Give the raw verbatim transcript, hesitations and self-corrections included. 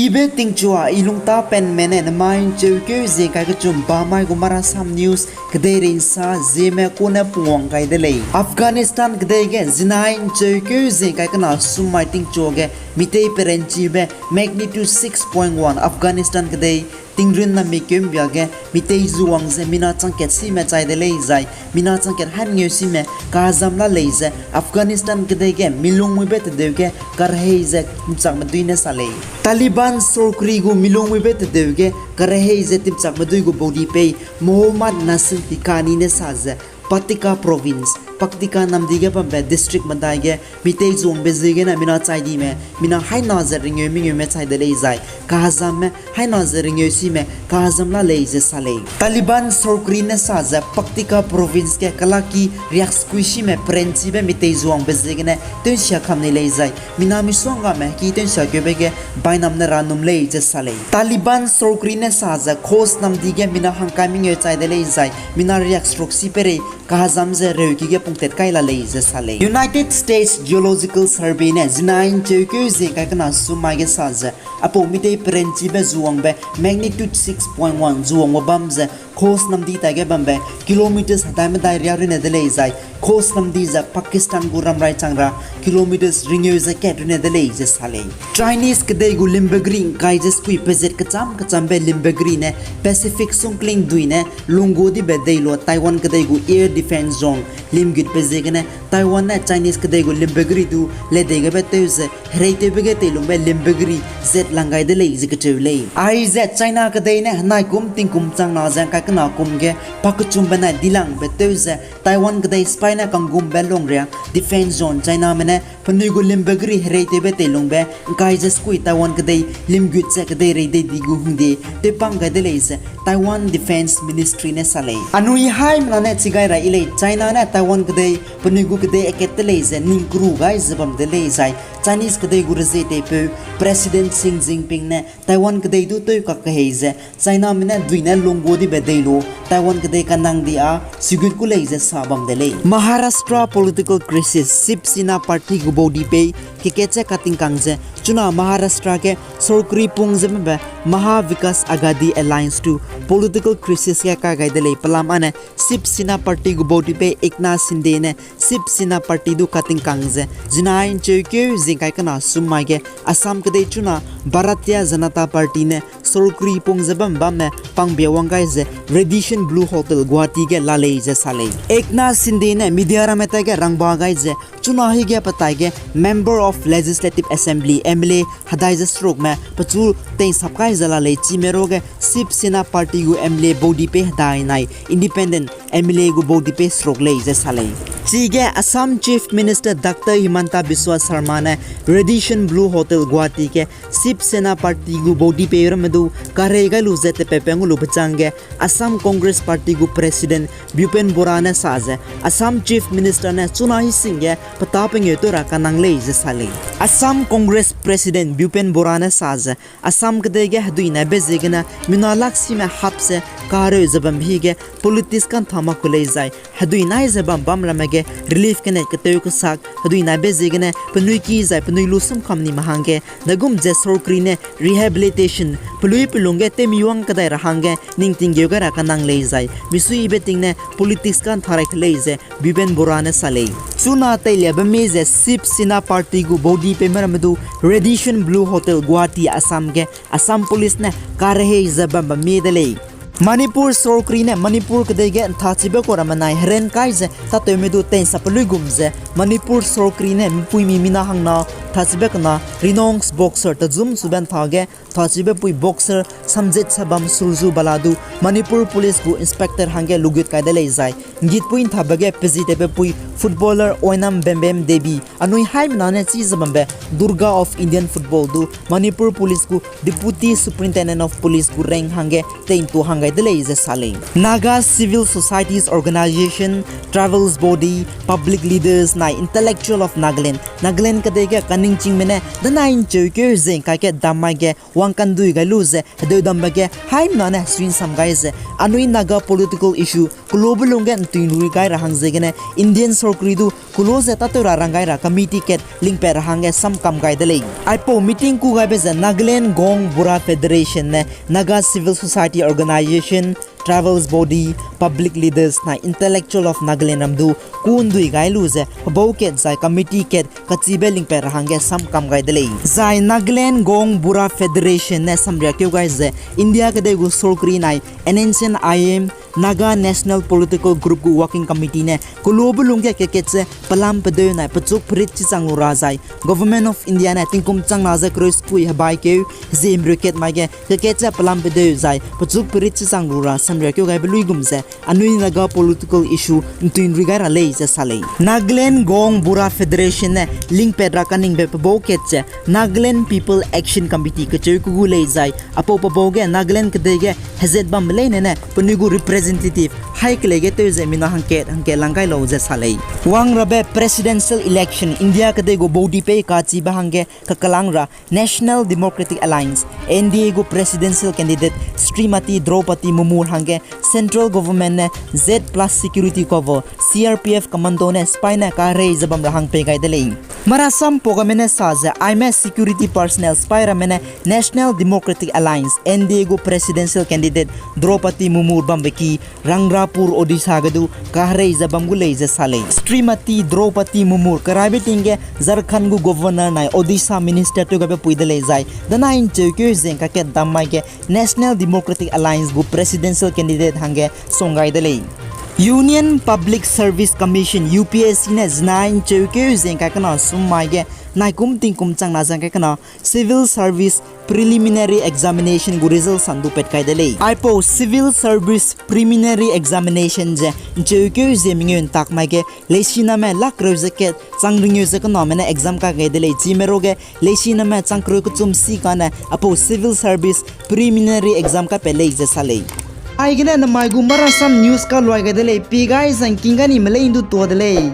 Ibe tingchua i lungtapenme ne nemai ’ncheukeu zie ’ngkai kechum bamai gu Marasam News kedeirei ’nsa zieme kune pungwang gai de lei. Afghanistan kedei ge zinai ’ncheukeu zie ’ngkai kena summai tingchua ge mitei perenchibe magnitude six point one Afghanistan kedei tingrun nammi keu ’mbia ge mitei zuwang ze mina changkat sime chai de lei zai mina changkat haimengeu sime kazam la lei ze Afghanistan kedei ge milungmuibe tedeu ge karehei ze timchakmedui ne sa lei. Taliban sorkari gu milungmuibe tedeu ge karehei ze timchakmedui gu baudi pei Mohammad Nasim Pikani ne sa ze Paktika Province, Paktika namdi ge bambe district medai ge mitei zuwangbe ziegene mina chai dime, mina haina ze ringeu mengeume chai de lei zai kahezamme haina ze ringeu sime kazam la lei ze sa lei. Taliban sorkari ne sa ze Paktika Province ge kelaki riaksekui sime perenchibe mitei zuwangbe ziegene tewnsia kam nei lei zai mina misuanggame heki tewnsia keube ge bainam ne ra num lei ze sa lei. Taliban sorkari ne sa ze Khost namdi ge mina hangkai mengeu chai de lei zai mina riakseruk si peirei kahezam ze reuki ge pungtat kai la lei ze sa lei. United States Geological Survey ne zinai ’ncheukeu zie ’ngkai kena summai ge sa ze apau mitei perenchibe zuwangbe magnitude six point one zuwangbe bam ze Khost namdi tai ge bambe kilometers hedai medai riâ runne de lei zai Khost namdi ze Pakistan gu ramrai chang ra kilometers ringeu ze kat runne de lei ze sa lei. Chinese kedei gu limbegri ’ngkai ze sekui pezat kechâm kechâmbe limbegri ne Pacific sungkling dui ne lunggu dibe deilu Taiwan kedei gu air defense zone limgutbe ziegene Taiwan ne Chinese kedei gu limbegri du ledei gebe tew ze hereitewbe ge teilungbe limbegri zat lang gai de lei ze kecheu lei. Aize China kedei ne henaikum tingkum chang na ze ’ngkai kena kum ge pakechumbe nai dilangbe tew ze Taiwan kedei sipai ne kanggumbe lungria defense zone Chiname ne penui gu limbegri hereitewbe teilungbe ’ngkai ze sekui Taiwan kedei limgut ze kedeirei dei di gu hingde tewpang gai de lei ze Taiwan Defense Ministry ne sa lei. Anui haimena ne chi gai ra yi lei, China ne Taiwan kedei penui gu kedei akat de lei ze ning keru gai ze bam de lei zai Chinese kedei gu rezie teipeu President Xi Jinping ne Taiwan kedei du tew kakehei ze Chiname ne dui ne lunggu dibe deilu Taiwan kedei kanang di â sigut ku lei ze sa bam de lei. Maharashtra political crisis, Shiv Sena Party gu baudi pei kekatche katingkang ze chuna Maharashtra ge sorkari pung ze bambe Maha Vikas Aghadi Alliance du political crisis ge ka gai de lei. Pelam â ne Shiv Sena Party gu baudi pei Eknath Shinde ne Shiv Sena Party du katingkang ze zinai ’ncheukeu zie ’ngkai kena summai ge Assam kedei chuna Bharatiya Janata Party ne sorkari pung ze bam bamme pangbia wang gai ze Radisson Blu Hotel Guwahati ge la lei ze sa lei. Eknath Shinde ne media ramme tai ge rangba gai ze chuna hige petai ge Member of Legislative Assembly, M L A hedai ze serukme pechu tei'nsap kai ze la lei. Chime ruage Shiv Sena Party gu M L A baudi pei hedai nai independent M L A gu baudi pei seruk lei ze sa lei. Chige Assam Chief Minister Doctor Himanta Biswa Sarma ne Radisson Blu Hotel Guwahati ge Shiv Sena Party gu baudi pei ramme du karei gai lu ze tepepeng lu bechang ge Assam Congress Party gu President Bhupen Borah ne sa ze Assam Chief Minister ne chuna hi sing ge petâ pengeu tew ra kanang lei ze sa lei. Assam Congress President Bhupen Borah ne sa ze Assam kedei ge hedui naibe ziegene mina lak sime hap ze kareu ze bambe hige politics ka'ntha mak ku lei zai hedui nai ze bam bam ramme ge relief kene ketew kesak hedui naibe ziegene penui ki zai penui lu sum kam ni me hangge dagum ze sorkari ne rehabilitation pelui pelung ge tewmi wang kedai ra hangge ning tinggeu gai ra kanang lei zai misuibe ting ne politics ka'ntha rai ke lei ze Bhupen Borah ne sa lei. Chuna teiliabe mi ze Shiv Sena Party gu baudi peime ramme du Radisson Blu Hotel Guwahati Assam ge Assam Police ne karehei ze bambe mi de lei. Manipur sorkari ne Manipur kedei ge ’nthachibe ku ramme nai heren kai ze tâtewme du tei'nsap pe luigum ze Manipur sorkari ne mipuimi mina hangna ’nthachibe kena renowned boxer tezum sube ’ntha ge ’nthachibe pui boxer Samjitsabam Surjubala du Manipur Police gu inspector hangge lugut kai de lei zai ’nggitpui ’nthabe ge pezitewbe pui footballer Oinam Bembem Devi anui haimena ne chi ze bambe Durga of Indian Football du Manipur Police gu Deputy Superintendent of Police gu rank hangge tei'ntua hang gai de lei ze sa lei. Naga civil societies organisation, tribals body, public leaders, Intellectual of Nagaland, Nagaland kedei ge kaningchingme ne danai ’ncheukeu ze ’ngkai ke dam mai ge wangkandui gai lu ze hedeudambe ge haimena ne sui'nsam gai ze anui Naga political issue kelube lungge ’ntuinrui gai ra hang ziegene Indian sorkari du kelo ze tâtew ra rang gai ra committee kat lingpat ra hangge samkam gai de lei. Aipau meeting kû gaibe ze Nagaland Gong Bura Federation ne Naga civil society organisation, tribal body, public leaders nai intellectual of Nagaland ram du kû ’ndui gai lu ze pebau kat zai committee kat kachibe lingpat ra hangge samkam gai de lei. Zai Nagaland Gong Bura Federation ne samriakeu gai ze India kedei gu sorkari nai N H N I M, Naga National Political Group gu working committee ne kelube lungge kekat ze pelam pedeu nai pechuk perit chichang lu ra zai Government of India ne tingkum changna ze kereu sekui hebaikeu hezie himreu kat mai ge kekat ze pelam pedeu zai pechuk perit chichang lu ra samriakeu gaibe luigum ze anui Naga political issue ’ntuinrui gai ra lei ze sa lei. Nagaland Gong Bura Federation ne lingpat ra kaningbe pebau kat ze Nagaland People Action Committee kecheu ke gu lei zai aipau pebau ge Nagaland kedei ge hezat bambe leine ne penui gu representative haî kelei ge tew ze mina hangkat hangkat lang gai lau ze sa lei. Wang rabe presidential election India kedei gu baudi pei kachibe hangge kakalang ra National Democratic Alliance, N D A gu presidential candidate Shrimati Droupadi Murmu hangge central government ne Z plus security cover, C R P F commando ne sipai ne kaherei ze bam ra hang pei gai de lei. Marasam pau game ne sa ze aime security personnel sipai ramme ne National Democratic Alliance, N D A gu presidential candidate Droupadi Murmu bambe ki Rangpur Odisha ge du kaherei ze bam gu lei ze sa lei. Shrimati Droupadi Murmu keraibe ting ge Jharkhand gu governor nai Odisha minister tew gaibe pui de lei zai danai ’ncheukeu ze ’ngkai kat dam mai ge National Democratic Alliance gu presidential candidate hangge song gai de lei. Union Public Service Commission, U P S C ne zinai ’ncheukeu ze ’ngkai kena sum mai ge naikum tingkum changna ze ’ngkai kena Civil Service Preliminary Examination gu result sandu pat kai de lei. Aipau Civil Service Preliminary Examination ze ’ncheukeu ze mengeu ’ntak mai ge leisiname lak reu ze kat chang ringeu ze kename ne exam ka gai de lei. Chime ruge leisiname chang kereu kechum si kane aipau Civil Service Preliminary Exam ka pat lei ze sa lei. Aigene namai gu Marasam News ka luai gai de lei, pi gai zangking ga ni melei ’ndu tua de lei.